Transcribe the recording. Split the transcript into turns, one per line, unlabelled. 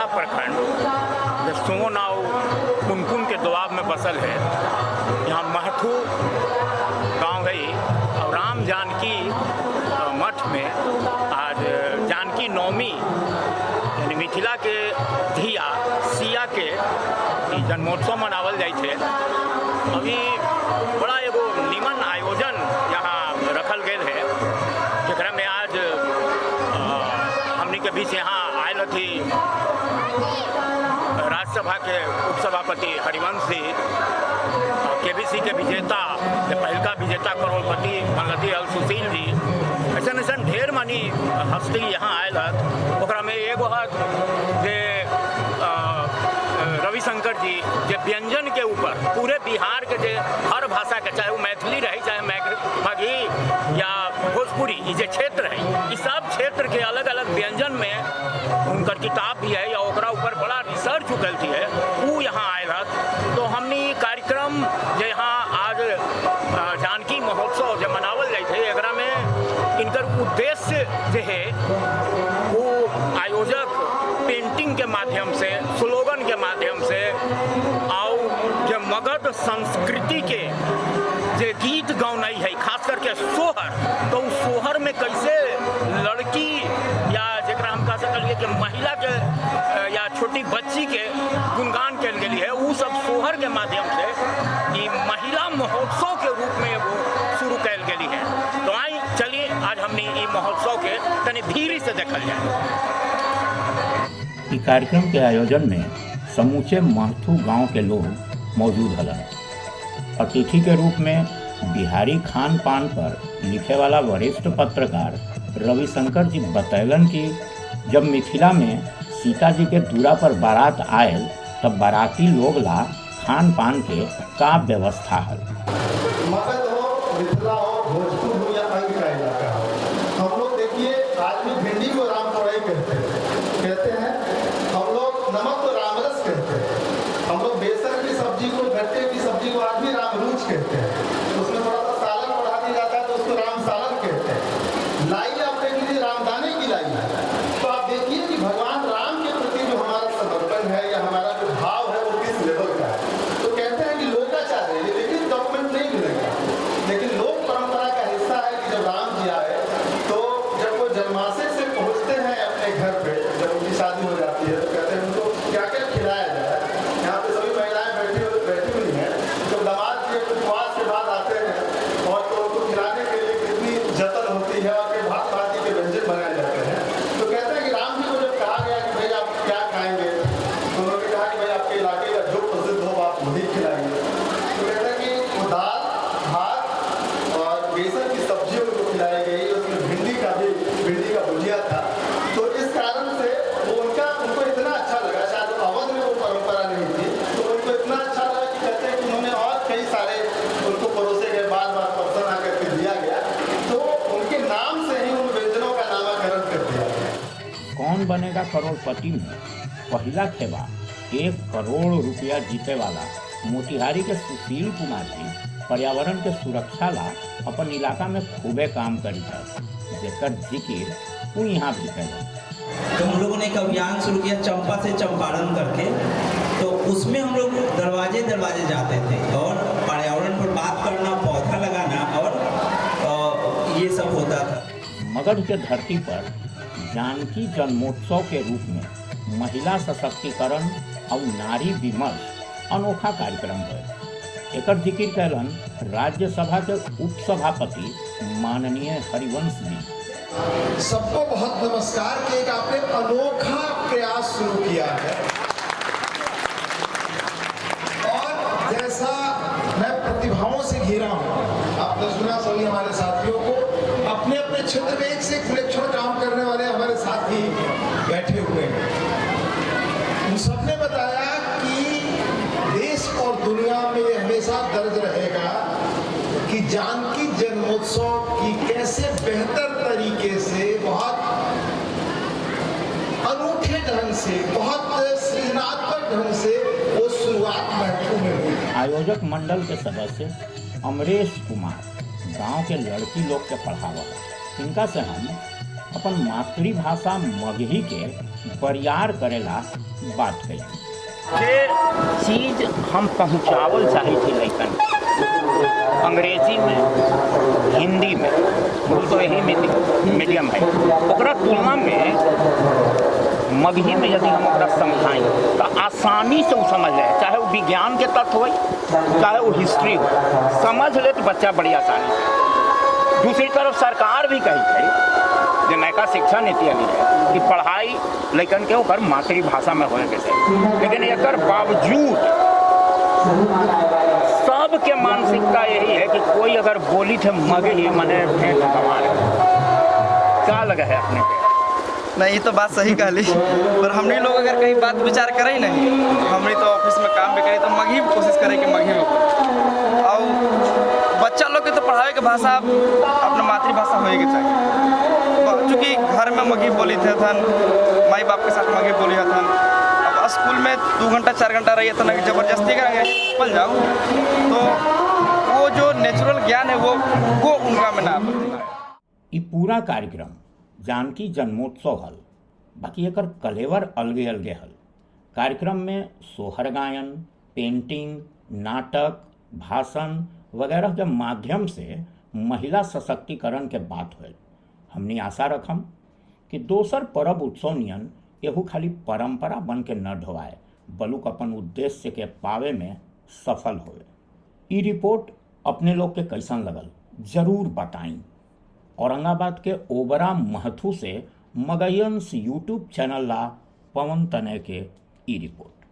बहरा प्रखंड जो सोन और पुनपुन के दोआब में बसल है, यहाँ महथू गांव है और राम जानकी मठ में आज जानकी नवमी यानी मिथिला के धिया सिया के ई जन्मोत्सव मनावल जाइ छै। अभी बड़ा एगो निमन आयोजन यहाँ रखल गेल है, जेकरा में आज हमनी के बीच यहाँ आयल हथी राज्यसभा के उपसभापति हरिवंश जी, केबीसी के विजेता, जे पहिलका विजेता करोड़पति बनलथि हल सुशील जी। ऐसन ऐसन ढेर मनी हस्ती यहाँ आयल हत। ओकरा में एगो हत जे रविशंकर जी, जे व्यंजन के ऊपर पूरे बिहार के जे हर भाषा के, चाहे वो मैथिली रहे, चाहे मगही या भोजपुरी, ई जे क्षेत्र है, ई सब क्षेत्र के अलग अलग व्यंजन में उनकर किताब भी है या ओकरा ऊपर बड़ा रिसर्च उकलती है, ऊ यहाँ आयल हत। तो हमनी कार्यक्रम जे यहाँ आज जानकी महोत्सव जे मनावल जाइ छै, एकरा में इनकर उद्देश्य जे है वो आयोजक पेंटिंग के माध्यम से, स्लोगन के माध्यम से आउ जे मगध संस्कृति के जे गीत गौनाई है, खास करके सोहर, तो उ सोहर में कैसे लड़की या जेकरा हम कह सकलिए कि महिला के या छोटी बच्ची के गुणगान कयल गेली है, उ सब सोहर के माध्यम से ई महिला महोत्सव के रूप में एगो शुरू कयल गेली है। तो आई चलिए आज हमनी ई महोत्सव के तनी भीरी से देखल जाए। ई कार्यक्रम के आयोजन में समूचे महथू गांव के लोग मौजूद हलन। अतिथि के रूप में बिहारी खान पान पर लिखे वाला वरिष्ठ पत्रकार रविशंकर जी बतैलन कि जब मिथिला में सीता जी के दूरा पर बारात आयल तब बाराती लोग ला खान पान के का व्यवस्था हल।
मगध हो, मिथिला हो, भोजपुर हो या अंग का इलाका हो, हम लोग देखिए आज भी भिंडी को राम तोड़ाई कहते हैं। हम लोग नमक को रामरस कहते हैं। हम लोग बेसन की सब्जी को, गट्टे की सब्जी को आज भी रामरूच कहते हैं। उसमें थोड़ा सा सालन बढ़ा दिया जाता है तो उसको राम सालन कहते हैं। लाई आप देख लीजिए, रामदाने की लाई है। तो आप देखिए कि भगवान राम के प्रति जो हमारा समर्पण है या हमारा जो भाव है वो किस लेवल का है। तो कहते हैं कि लोकाचार है, ये लिखित डॉक्यूमेंट नहीं मिलेगा, लेकिन लोक परंपरा का हिस्सा है कि जब राम जी आए तो जब वो जन्माशय से पहुंचते हैं अपने घर पे, जब उनकी शादी हो जाती है, तो कहते हैं उनको क्या क्या खिलाया जाए। यहाँ पे सभी महिलाएं बैठी बैठी हुई हैं। जब दामाद जी उपवास के बाद आते हैं और तो उनको खिलाने के लिए कितनी जतन होती है और फिर भात भांति के व्यंजन बनाए जाते हैं। तो कहते हैं कि राम जी को जब कहा गया कि भाई आप क्या खाएंगे, तो उन्होंने कहा कि भाई आपके इलाके का जो प्रसिद्ध हो आप वही खिलाएंगे। तो कहते हैं कि वो दाल भात और बेसन की सब्जी उनको खिलाई गई, उसमें भिंडी का भुजिया था। तो इस कारण से वो उनका उनको इतना अच्छा लगा, शायद अवध में वो परंपरा नहीं थी, तो उनको इतना अच्छा लगा कि कहते हैं कि उन्होंने और कई सारे उनको परोसे गए, बार बार परसन आकर के दिया गया। तो उनके नाम से ही उन व्यंजनों का नामाकरण कर दिया गया।
कौन बनेगा करोड़पति में पहला खेबा 1 करोड़ रुपया जीते वाला मोतिहारी के सुशील कुमार जी पर्यावरण के सुरक्षा ला अपन इलाका में खूबे काम करी था, जेकर जिक्र उ यहाँ भी कैलन।
तो हम लोगों ने एक अभियान शुरू किया चंपा से चंपारण करके। तो उसमें हम लोग दरवाजे दरवाजे जाते थे और पर्यावरण पर बात करना, पौधा लगाना और ये सब होता था।
मगध के धरती पर जानकी जन्मोत्सव के रूप में महिला सशक्तिकरण और नारी विमर्श अनोखा कार्यक्रम है। एकर जिक्र कैलन राज्यसभा के उपसभापति माननीय हरिवंश जी।
सबको बहुत नमस्कार कि एक आपने अनोखा प्रयास शुरू किया है और जैसा मैं प्रतिभाओं से घिरा हूं, आपने सुना सभी हमारे साथियों को, अपने अपने क्षेत्र में एक से एक विलक्षण काम करने वाले हमारे साथी बैठे हुए हैं। उन सबने बताया कि देश और दुनिया में ये हमेशा दर्ज रहेगा कि जानकी जन्मोत्सव की कैसे बेहतर तरीके से, बहुत अनूठे ढंग से, बहुत सृजनात्मक ढंग से वो शुरुआत महथू में हुई।
आयोजक मंडल के सदस्य अमरेश कुमार गांव के लड़की लोग के पढ़ावा। इनका से हम अपन मातृभाषा मगही के बरियार करेला बात कही। जे चीज हम पहुँचावल चाहै छी लइकन के, अंग्रेजी में, हिंदी में, मूल तो यही मीडियम है, ओकरा तुलना में मगही में यदि हम ओकरा समझाई तो आसानी से वो समझ जाए, चाहे वो विज्ञान के तत्व हो चाहे वो हिस्ट्री हो, समझ ले तो बच्चा बड़ी आसानी से। दूसरी तरफ सरकार भी कही है जे नयका शिक्षा नीति अली है कि पढ़ाई लइकन के ओकर मातृभाषा में होए के चाही, लेकिन एकर बावजूद सबके मानसिकता यही है कि कोई अगर बोली थे मगही मने ठेठ गंवार है। क्या लगा है अपने के?
नहीं, ये तो बात सही कहली, पर हमनी लोग अगर कहीं बात विचार करे नहीं, हमनी तो ऑफिस में काम भी करी तो मगही में कोशिश करे कि मगही में। और बच्चा लोग के तो पढ़ावे के भाषा अपना मातृभाषा होए के चाहिए, चूँकि घर में मगही बोली थे थन, माई बाप के साथ मगही बोली हथन। अब स्कूल में 2 घंटा 4 घंटा रही है तो जबरदस्ती करेंगे पल जाओ, तो वो जो नेचुरल ज्ञान है वो उनका में ना आता।
ये पूरा कार्यक्रम जानकी जन्मोत्सव हल, बाकी एकर कलेवर अलगे अलगे हल। कार्यक्रम में सोहर गायन, पेंटिंग, नाटक, भाषण वगैरह के माध्यम से महिला सशक्तिकरण के बात होल। हमनी आशा रखम कि दोसर परब उत्सव नियन एहू खाली परंपरा बन के न ढोआए, बलुक अपन उद्देश्य के पावे में सफल होवे। ई रिपोर्ट अपने लोग के कैसन लगल जरूर बताई। औरंगाबाद के ओबरा महथू से मगहियंस यूट्यूब चैनल ला पवन तनय के ई रिपोर्ट।